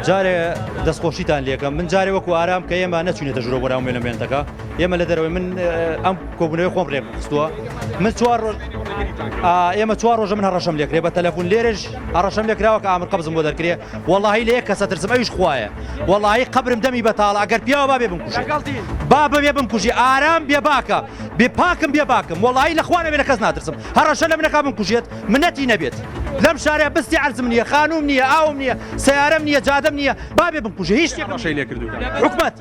جارێ دەستخۆشیتان لێکەم من جارێ وەکو ئارام کە ئێمە نەچوینەتە ژورە بۆ ناو مێنەمێنتەکە ئێمە لە دەرەوەی من ئەم کۆبوونەوەی خۆم ڕێک خستووە من چوار ڕۆژ ئێمە چوار ڕۆژە من هەڕەشەم لێکرێ بە تەلەفۆن لێرەش هەڕەشەم لێکراوە کە ئامر قەبزم بۆ دەرکرێ وەڵاهی لە یەک کەسە ترسم ئەویش خوایە وەڵاهی قەبرم دەمی بەتاڵە ئەگەر پیاوە با بێ بمکوژێ با ببێ بمکوژێ ئارام بێ باکە بێ پاکم بێ باکم وەڵاهی لە خوا نەبێ لە کەس ناترسم هەڕەشە لە منەکا بمکوژێت منەتی نەبێت لەم شارە بستی عەرزم نییە خانوم نییە ئاوم نییە سیارەم نییە جادەم نییە با بێ بمکوژێ هیچ شتێکم هەڕەشەی لێکردوویتە حکومەت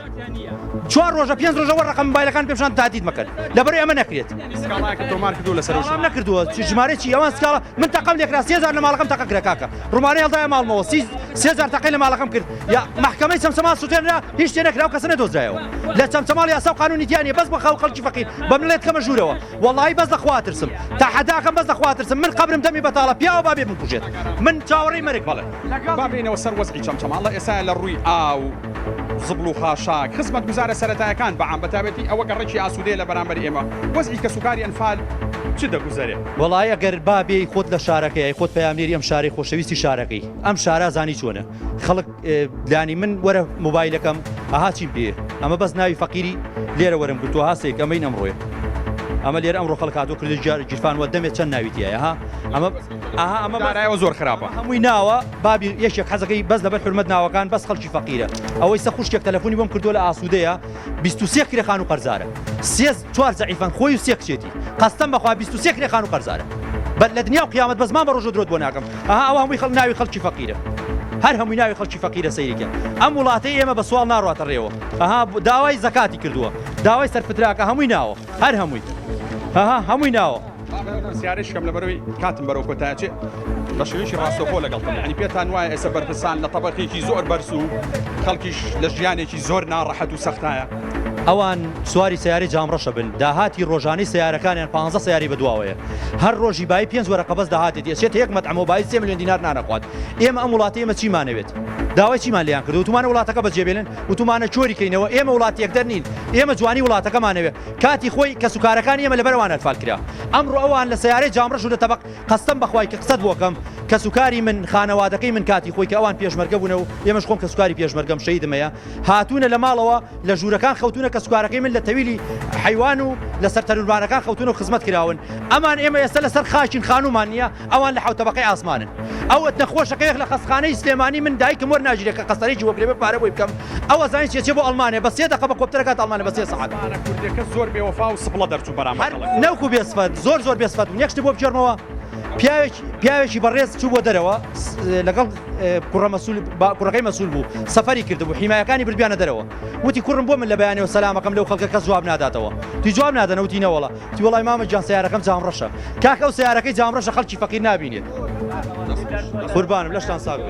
چوار ڕۆژە پێنج ڕۆژە وە ڕقم مۆبایلەکان پێشان تادید مەکەن لەبەرئەوەی ئەمە نەکرێت سکاڵایەکت تۆمار کردووە لەسەر ئەو سکاڵام نەکردووە ژمارەی چی ئەوان سکاڵا من تەقەم لێکرا سێ جار لە ماڵەکەم تەقە کرا کاکە ڕومانەی هەڵدایە ماڵمەوە سی سێ جار تەقەی لە ماڵەکەم کرد یا مەحکەمەی چەمچەماڵ سوتێنرا هیچ شتێ نەکرا ئەو کەسە نەدۆزرایەوە لە چەمچەماڵ یاسا و قانونی تیا نییە بەس بە خاو خەڵکی فەقیر بە ملێت کەمە ژوورەوە وەڵایی بەس لە خوا ترسم تەحەداکەم بەس لە خوا ترسم من قەبرم دەمی بەتاڵە پیاوە با بێ بمکوژێت من چاوەڕێی مەرگ بەڵێ. با بێینەوە سەر وەزعی چەمچەماڵ لە ئێستایا لە ڕووی ئاو، زبڵ و خاشاک، خزمەتگوزارە سەرەتایەکان بە عام بەتایبەتی ئەوە گەڕەکی ئاسوودەیە لە بەرامبەر ئێمە، وەزعی کەسوکاری ئەنفال چ دەگوزەرێ؟ وەڵایی ئەگەر با بێی خۆت لە شارەکەی خۆت پەیامنێری ئەم شارەی خۆشەویستی شارەکەی ئەم شارە زانی چۆنە خەڵک لانی من وەرە مۆبایلەکەم ئەها چیم پێ ئەمە بەس ناوی فەقیری لێرە وەرم گرتووە ها سێک ئەمەین ئەمڕۆیە ئەمە لێرە ئەمڕۆ خەڵک هاتووە کردی گیرفان وە دەمێ چەند ناوی تایە ها ئەمە ئەها ئەمە دارایەوە زۆر خراپە هەمووی ناوە بابی یەکێک حەزەکەی بەس لەبەر حورمەت ناوەکان بەس خەڵکی فەقیرە ئەوەی سە خوشکێک تەلەفۆنی بۆم کردووە لە ئاسوودەیە 23 کرێ خانوو قەرزارە سێ چوار زەعیفەن خۆی و سێ کچێتی قەستەم بەخوا 23 کرێ خانوو قەرزارە بەر لە دنیا و قیامەت بەس مان بە ڕۆژە درۆت بۆ ناکەم ئەها ئەوە هەمووی خەڵ ناوی خەڵکی فەقیرە هەر هەمووی ناوی خەڵکی فەقیرە سەیریکە ئەم وڵاتەی ئێمە بە سواڵ ناڕاتە ڕێوە ئەها داوای زەکاتی کردووە داوای سەرفتراکە هەمووی ناوە هەر هەمووی ئەها هەمووی ناوە. پرسیارێک کەم لەبەرەوەی کاتم بەرەو کۆتایە چێ بە شێوەیەکی ڕاستەوخۆ لەگەڵتم یعنی پێتان وایە ئێستا بەرپرسان لە تەبەقێکی زۆر بەرز و خەڵکیش لە ژیانێکی زۆر ناڕەحەت و سەختایە. ئەوان سواری سەیارەی جامڕەشە بن داهاتی ڕۆژانەی سەیارەکانیان پانزە سەیارەی بەدواوەیە هەر ڕۆژی بایی پێنج وەرەقە بەس داهاتێتی ئەچێتە یەک مەتعەمەوە بایی سێ ملیۆن دینار نان ئەخوات ئێمە ئەم وڵاتەی ئێمە چیمانەوێت داوای چیمان لێیان کردوە وتومانە وڵاتەکە بەجێبێلن وتومانە چۆری کەینەوە ئێمە وڵات تێکدەر نین ئێمە جوانی وڵاتەکەمانەوێ کاتی خۆی کەسوکارەکانی ئێمە لەبەر ئەوان ئەنفال کرا ئەمڕۆ ئەوان لە سەیارەی جامڕەش و لە تەبەق قەستەم بەخوای کە قسەت بۆکەم کەسوکاری من خانەوادەکەی من کاتی خۆی کە ئەوان پێشمەرگە بوونە و ئێمەش خۆم کەسوکاری پێشمەرگەم شەهیدم هەیە هاتوونە لە ماڵەوە لە ژوورەکان خەوتوونە کەسوکارەکەی من لە تەویلی حەیوان و لەسەر تەنوربانەکان خەوتوونە و خزمەت کراون ئەمان ئێمە ئێستا لەسەر خاکین خانوومان نییە ئەوان لە حەوت تەبەقەی ئاسمانن. ئەو نەخۆشەکە یەک لە خەستخانەی سلێمانی من دایکم وەرناگیرێ کە قەسەرێکی بۆ بکرێ بێ پارە بۆی بکەم ئەو ئەزانی چیە چێ بۆ ئەڵمانیا بە سێ دەقە بە کۆپتەر ئەگاتە ئەڵمانیا بە سێ سەعات. ئەمانە کوردەکە زۆر بێ وەفا و سپڵە دەرچوو بەرامبەر هەر خەڵک. نەوکو بێ سفەت زۆر زۆر بێ سفەت بوون یەک شت بۆ بگێڕمەوە پیاوێکی پیاوێکی بەڕێز چوو بۆ دەرەوە لەگەڵ کوڕە مەسول کوڕەکەی مەسول بوو سەفەری کردبوو حیمایەکانی بردبیانە دەرەوە وتی کوڕم بۆ من لە بەیانەوە سەلامەکەم لەو خەڵکە کەس جواب ناداتەوە تی جواب نادەنەوە وتی نەوەڵا وتی وەڵای مامە گیان سەیارەکەم جام ڕەشە کاکە ئەو سەیارەکەی جام ڕەشە خەڵکی فەقیر نابینێت قوربانم لەشتان ساغ بێت.